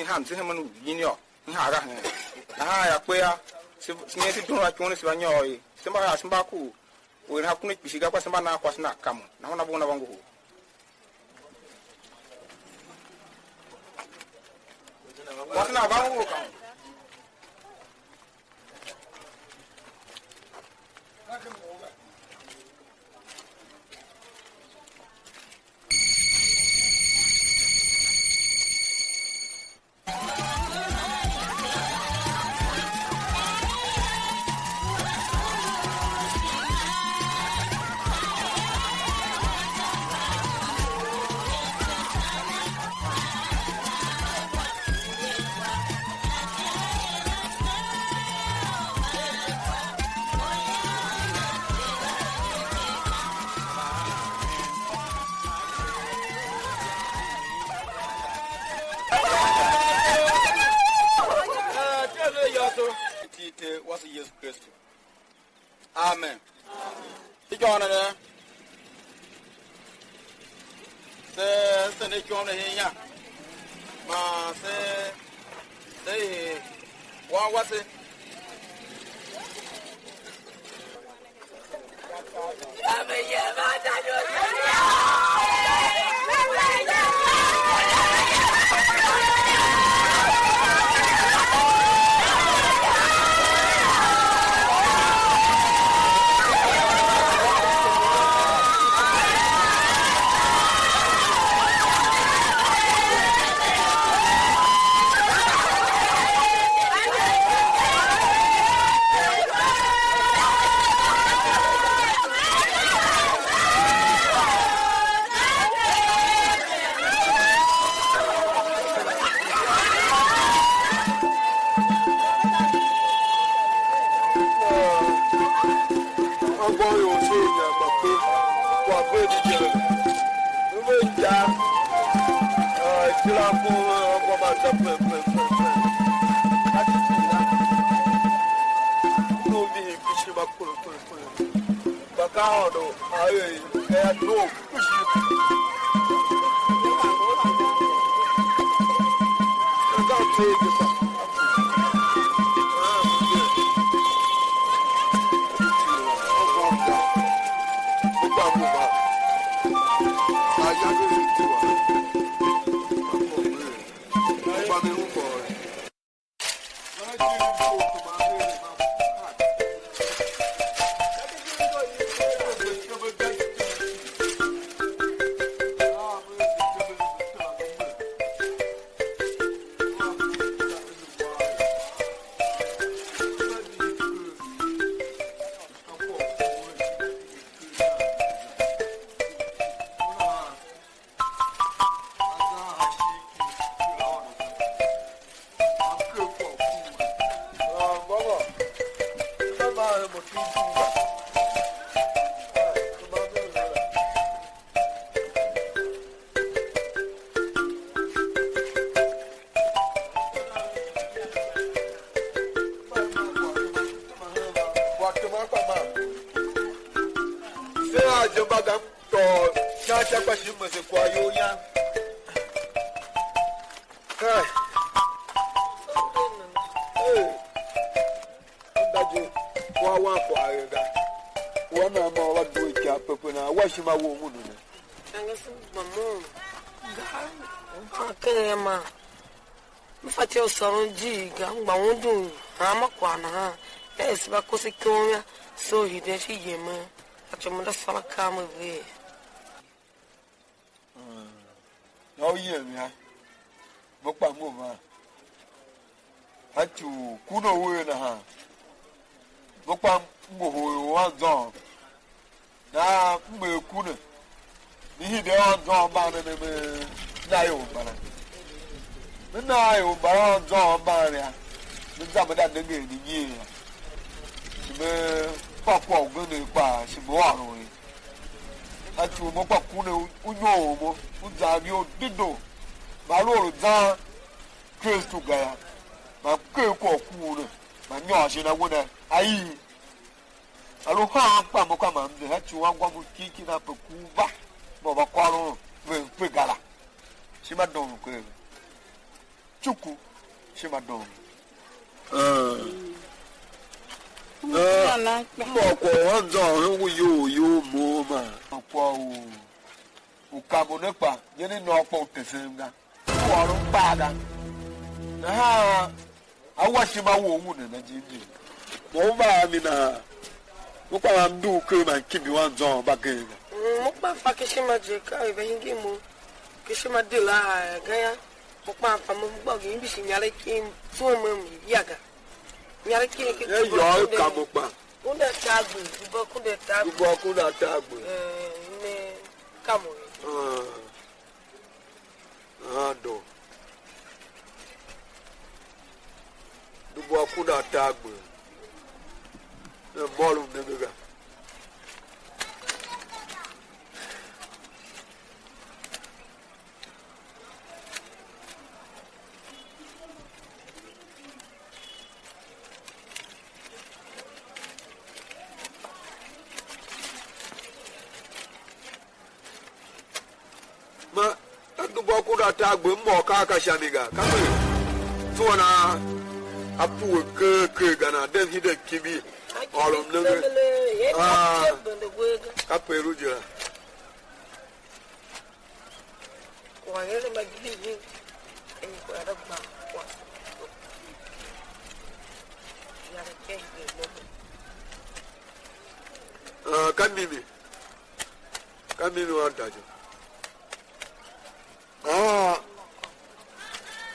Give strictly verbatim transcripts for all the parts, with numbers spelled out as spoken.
Ham se hemen u yin yô, m haa ga hen. Nahan ya kpe yô, se, se nyer se duen a icuon, se va nyôr ye. Se mba haa, se mba ku u er nahan ku ne kpishi ga, kpa se mba nan kwase nan kamo. Nahan una ve una va ngohol. Kwase nan va ngohol kamo. Iti i Ter wase Yesu Kristu. Amen. Ti jôhon ne, se sende ityom ne hen inya, man se, se er wan wase. Anngôm ior se nya gba kpe, kwagh ve di je ve. Ve ve inja, ah, kila anngôm, anngôm a za pem, pem, pem, pem. A ti ti la. No vihi kpishi ma kure, kure, kure. Kpa ka Aôndo a er ga yô, doo kpishi. Ka mtseegh je kpa. Se a je mba ga m tôô sha sha kpa shi m mese kwagh you yam. Kai. Hey. Anda je, wa wan kwagh er ga. Wa nan ma u va due ikyav pepe nan, wa ishima wou unu ne. Iyange se gba mo. Ga, ma ken ya ma. M fatyô u sôron ijir ga, m gba undun hanma kwagh nahan. Ka er se mba kose ikom yô, se u hiden sha iyemen. A tsô me nda sôr akaa me ver. Yô, u yem yô, mo kpa mo van. A ci u kuna uwegh nahan, mo kpa m ngohol ior anzôôm. Nahan m er ku ne, me hide anzôôm mban ne, me na ior mbala. Me na ior mbala anzôôm mban yô, me za me da nenge er ne nyian yô, shi me fa kwagh ugen kpaa, shi me ôron ye. A ci u mo kpa ku ne u, u nyôr mo, u zan iyol dedoo, man a lu or u zan Kristu ga yô, man m ker kwagh u ku ne, man nyôr shin a we ne ayii. A lu haan kpa mo ka ma m ze, a ci u anngôm u kiriki na pe ku u va, mo va kôron ve mpe ga la, shi ma doo mker ve. Tsuku, shima dong. Ah. Ah, m ôr kwagh u anzô u hen ngu iyol you mo ma. Kwagh u, u kambo ne kpa, nyen i nôô kpa u tesem ga. U ôron kpaa ga. Nahan a wa ishima wou u nana jim jim. Mo u va a mi nahan, mo kpa ma m dugh ker man kimbi u anzô mbagenev ga. Mm, mo kpa fa kishima je, ka i va hingir mo. Kishima de la a ga ya. Mo kpa m fa mo, m gbôghom imbishi inyaregh ki m tsuwe mo, m ya ga. Inyaregh ki ki ye yôô ka mo kpa. Kunda tagbe, dubu kunda tagbe. Dubu kunda tagbe. Eh, ne kamo. Ah. Ah, do. Dubu kunda tagbe. Ne môm nenge ga. Ma, ka dubu akundu atagbe m ôr ka a ka sha mi ga. Ka me tsuwa na a pue ker ker ga nan dem hiden kimbi. Ôron nenge. Ah, ka pe lu je la. Ah, ka mimi. Ka mimi wan da je. Ah,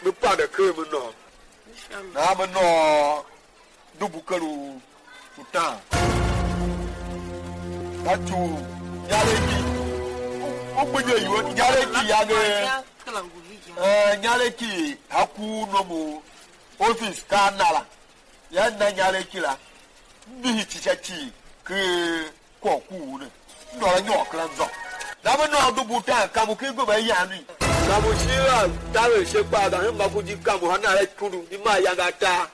me pande ker me nôô. Nahan me nôô dubu ker u utaan. Ka ci u inyaregh ki, u, u gbe inyaregh ki yange, eh, inyaregh ki a ku u nom u office ka a na la. Ya na inyaregh ki la, m vihi ci sha ci ker kwagh u ku u ne. M dôr anyôr kera zô. Na me nôô dubu utaan, kambu ken gomba iyan mi. Kambu shi la taver ishe kpaa ga, hen mba ku di kambu hana la ikundu, di maa iyange atar.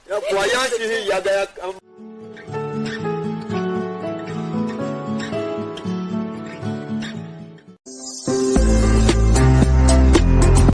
Ya kwagh yan shi hen ya ga ya, am-